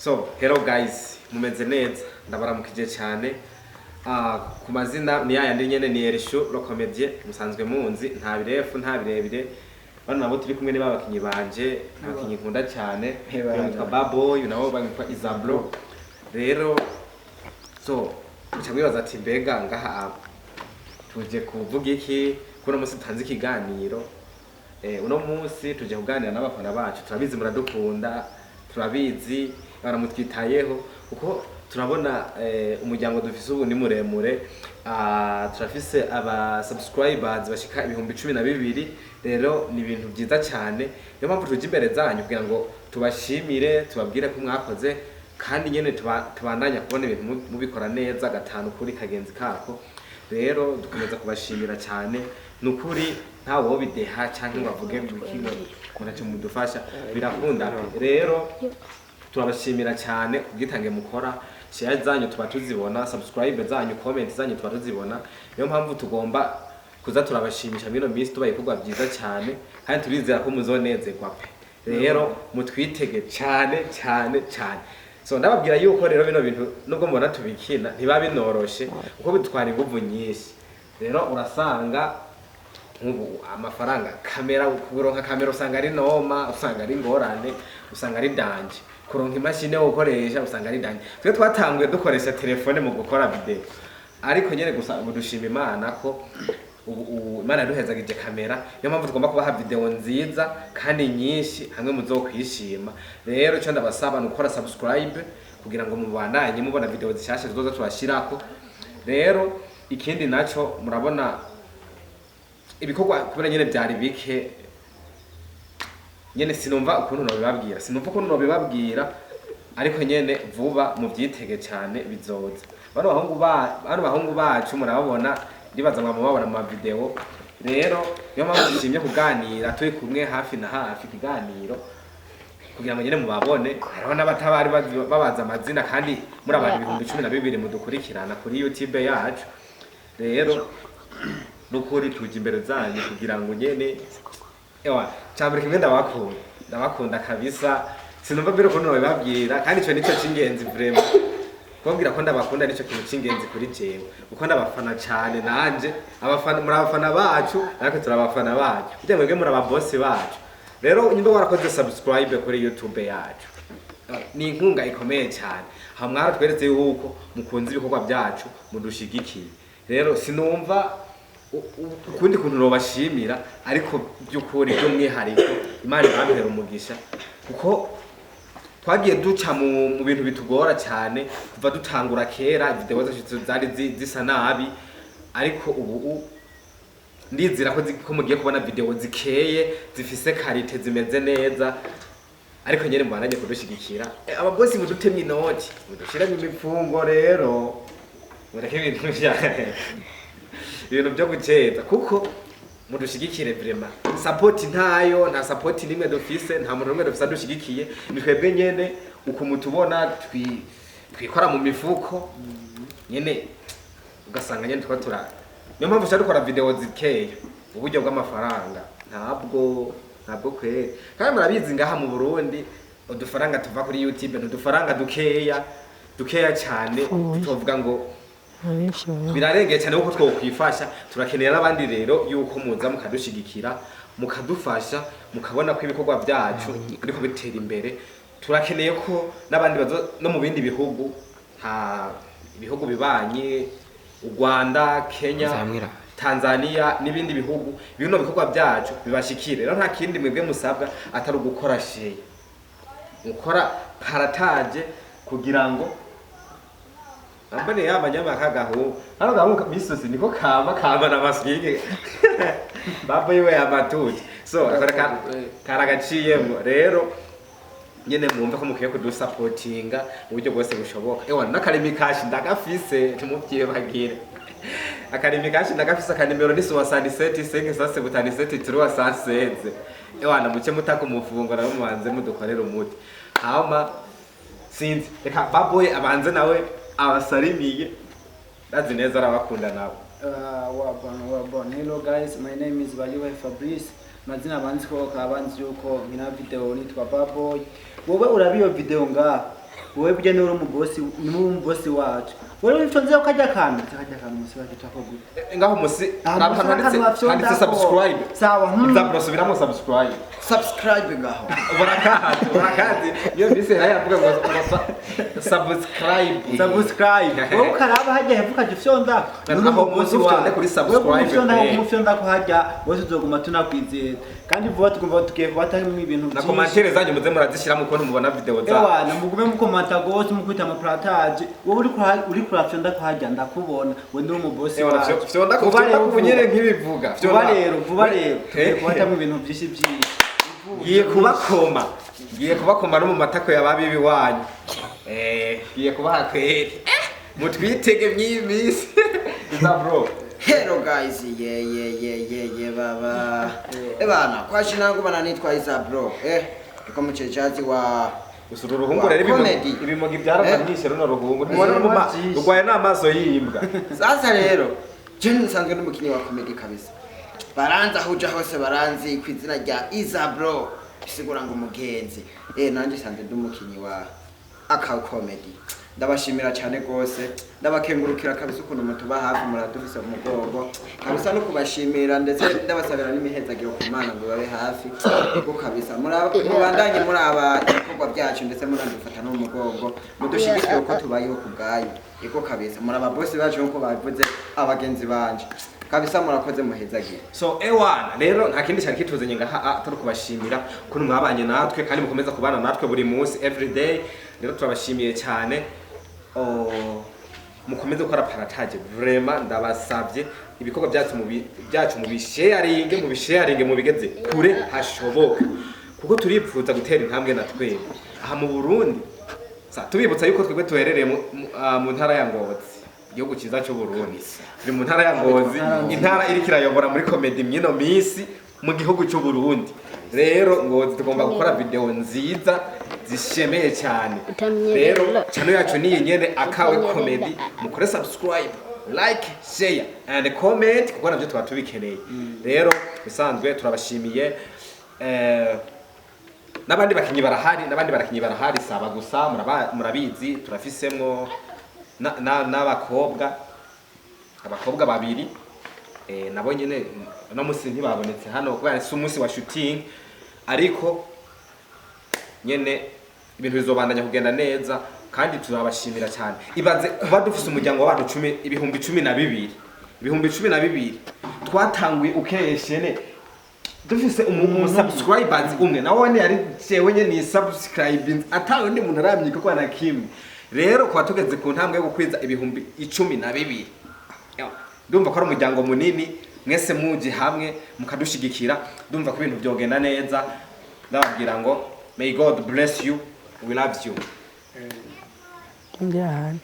So, hello guys, mumeze neza? Ndabaramukije cyane. Ku mazina ni yayandi nyene, ni Erishu le comédien musanzwe munzi, nta birefu nta birebire. Bano nabo turi kumwe ni babakinyi banje, abakinyi nkunda cyane. Hebana. Uyu yitwa Baboy, nabo bamwitwa Isablo. Rero so muca mwibaza ati: "Mbega ngaha tuje kuvuga iki kuno munsi dutanze ikiganiro?" Uno munsi tuje kuganira n'abafana bacu. Turabizi muradukunda, turabizi baramutwitayeho, kuko turabona umuryango dufise ubu ni muremure. Turafise aba subscribers bashika 12,000. Rero ni ibintu byiza cyane, niyo mpamvu tuje imbere zanyu kugira ngo tubashimire, tubabwire ko mwakoze, kandi nyene tubandanya kubona ibintu mubikora neza gatanu kuri kagenzi kako. Rero dukomeza kubashimira cyane, ni ukuri ntawobideha canke ngo avuge ngo iki, ngo ntacyo mudufasha, birakunda pe. Rero turabashimira cyane ku bwitange mukora. Share zanyu tuba tuzibona, subscribe zanyu, comment zanyu tuba tuzibona. Niyo mpamvu tugomba kuza turabashimisha mwino minsi, tubaye ibikorwa byiza cyane, kandi turizera ko muzonezerwa pe. Rero mutwitege cyane cyane cyane. So ndababwira yuko rero bino bintu, nubwo mubona tubikina, ntiba binoroshe kuko bitwara inguvu nyinshi. Rero urasanga nk'ubu amafaranga, kamera, kuronka kamera usanga ari noma, usanga ari ingorane, usanga ari danger. Kuronka imashini yo gukoresha usanga ari danger. Twe twatanguye dukoresha telefone mu gukora video, ariko nyene gusa ubu dushima Imana ko ubu Imana yaduhezagije kamera. Niyo mpamvu tugomba kubaha video nziza kandi nyinshi hamwe muzokwishima. Rero icyo ndabasaba ni ukora subscribe kugira ngo mubandanye mubona video zishasha tuzoza tubashirako. Rero ikindi naco, murabona ibikorwa kubera nyene byari bike nyene, sinumva ukuntu nobibabwira, sinumva ukuntu nobibabwira, ariko nyene vuba muvyitege cyane, bizoza. Bano bahungu bacu murababona, ndibaza mwamubabona mu mavideo. Rero niyo mpamvu dushimye kuganira turi kumwe hafi na hafi ikiganiro kugira ngo nyene mubabone. Hariho n'abatabari babaza amazina, kandi muri abantu 12,000 mudukurikirana kuri YouTube yacu. Rero nukuri tuje imbere zanyu kugira ngo nyene, ewa, cambere kimwe, ndabakunda, ndabakunda kabisa. Sinumva mbere ukuntu nobibabwira, kandi ico nico c'ingenzi vraiment. Kubabwira ko ndabakunda nico kintu c'ingenzi kuri jewe, kuko ndabafana cane nanje. Abafana, muri abafana bacu, natwe turi abafana bacu, kugira mwebwe muri ababosi bacu. Rero nyimba warakoze subscribe kuri YouTube yacu, ni inkunga ikomeye cyane. Aha mwaratweretse yuko mukunze ibikorwa byacu, mudushigikiye. Rero sinumva ukundi kuntu nobashimira, ariko by'ukuri by'umwihariko Imana ibampera umugisha, kuko twagiye duca mu bintu bitugora cyane kuva dutangura. Kera video zacu zari zisa nabi, ariko ubu ndizira ko mugiye kubona video zikeye, zifise qualité, zimeze neza. Ariko nyene mubandanye kudushigikira. Ababosi mudutemye inoti, mudushiremo imipfungo. Rero mureke ibintu byo guceza, kuko mudushigikire vraiment. Support ntayo, nta support nimwe dufise, nta muntu n'umwe dufise adushigikiye. Ni twebwe nyene uku mutubona twikora mu mifuko nyene, ugasanga nyene tuba tura, niyo mpamvu ushaka dukora video zikeya. Uburyo bw'amafaranga ntabwo kweri, kandi murabizi ngaha mu Burundi udufaranga tuva kuri YouTube ni udufaranga dukeya, dukeya cyane, tutovuga ngo Abenshi baba birarengeye cyane kuko twokwifasha. Turakenera n'abandi rero yuko muza mukadushigikira, mukadufasha, mukabona ko ibikorwa byacu biriko bitera imbere. Turakeneye ko n'abandi bazo no mu bindi bihugu, nka ibihugu bibanyi, u Rwanda, Kenya, Zamwira. Tanzania n'ibindi bihugu, bino bikorwa byacu bibashikire. Rero nta kindi mwebwe musabwa atari ugukora share, gukora partage, kugira ngo ambone ya manyama kagahungu hano, gahungu misozi niko kama kama na maswige babo yiwe amatuji. So akora karagaciyemo. Rero nyene mwumve ko mukwiye kudusapotinga mu buryo bwose bushoboka. Ewa, n'akarimi kashi ndagafise, ntimuvyibagire, akarimi kashi ndagafise. Akanimero ni 67 577 316. Ewa, namuce mutaka umufungo nawe, mubanze mudukorere umuti. Hama sinzi, reka baboye abanze nawe abasalimiye, ndazi neza arabakunda nabo. Wabon wabon, hello guys, my name is Bayuwe Fabrice. Mazina banzi ko bakaba banzi yuko nkina video nitwa Baboy. Wowe uraba iyo video ngaha. Wowe burya niwe uri umubosi, niwe uri umubosi wacu. Wowe ufyonzeho kajya kantu, kajya kantu musi bakitako gute? Ngaho musi Ah, raba musi ahantu handitse akantu handitse bafyondako. subscribe. Sawa. Izablo, subiramo subscribe. Subscribe ngaho. Barakazi, barakazi. Iyo bise yavuga ngo subscribe. Subscribe. Wowe ukaraba hajya hepfo ukajya ufyonda. Aho munsi ufyonde kuri subscribe, Ufyonda, eh. ufyonda ko hajya wese uzoguma tunakwizera, kandi vuba tugomba tugiye kubatamwo ibintu Na commentaire zanyu muze murazishyiramo ukuntu mubona video za Ewana, mugume mukomanta gose, mukwita ama partage. Wowe uri kurafyonda ko hajya ndakubona, we ndi umubosi Ewana, wacu. fyonda ko Vuba fyonda rero, ko nyene nk'ibivuga. Vuba rero, vuba rero tugiye Eh. kubatamwo ibintu byinshi byinshi. Ngiye kubakoma, ngiye kubakoma no mu matako ya babibi wanyu. Ngiye kubaha kweri. Mutwitege mw'iyi minsi. Izabro. Hello guys, yeah, baba. Bana, kwa jina langu bana naitwa Isa bro. Niko mchezaji wa Gusa uru ruhungu wa rero comedy. Ibimogi byarabanishe runo ruhungu. Ntibona no Byinshi. rugwaye n'amaso y'imbwa. Sasa rero, je nsanzwe ndi umukinyi wa comedy kabisa. Baranzi aho uja hose, baranzi ku izina rya Isa bro. Bisigura ngo umugenzi. Nanje nsanzwe ndi umukinyi wa aka comedy. Ndabashimira cyane gose, ndabakengurukira kabisa ukuntu mutuba hafi, muradufise mu mugongo kabisa, no kubashimira, ndetse ndabasabira n'imihezagiro ku Mana ngo babe hafi kuko kabisa mubandanye muraba ibikorwa byacu, ndetse munadufata no mu mugongo, mudushigikire uko tubayeho ku bwanyu. Ego kabisa, muri ababosi bacu nkuko babivuze abagenzi banje kabisa, murakoze, muhezagire. So ewana rero, nta kindi cyari kituzanye ngaha atari kubashimira ukuntu mwabanye natwe kandi mukomeza kubana natwe buri munsi, everyday. Rero turabashimiye cyane. Oh, mukomeze gukora partage, vraiment ndabasabye, ibikorwa byacu byacu mubisharinge, mubisharinge, mubigeze kure hashoboka, kuko turipfuza gutera intambwe na twebwe aha mu Burundi. Sa tubibutsa yuko twebwe tuherereye mu ntara ya Ngozi, igihugu cyiza cy'u Burundi. Turi mu ntara ya Ngozi, intara iriko irayobora muri comedy mwino misi mu gihugu cy'u Burundi. Rero Ngozi tugomba gukora video nziza zishemeye cyane. Utamenyereye. Rero channel yacu ni iyi nyene, Akawe Utamenyereye. Comedy. Mukore subscribe, like, share and comment, kuko navyo tuba tubikeneye. Rero bisanzwe turabashimiye. N'abandi bakinyi barahari, n'abandi barakinyi barahari, saba gusa murabizi turafisemwo n'abakobwa, abakobwa babiri. Nabo nyene uno musi ntibabonetse hano kubera si umunsi wa shooting, ariko nyene ibintu bizobandanya kugenda neza kandi turabashimira cyane. Ibaze kuba dufise umuryango w'abantu cumi, 12,000, 12,000. Twatanguye ukeshene dufise umu subscribers umwe, nawe wene yari jewe nyene ni subscribing, ata undi muntu aramyika ko na kimwe. Rero kuba tugeze ku ntambwe yo gukwiza 12,000, yo, ndumva ko ari umuryango munini. Mwese muje hamwe mukadushigikira, ndumva ko ibintu byogenda neza. Ndababwira ngo may God bless you, we love you. Njyana.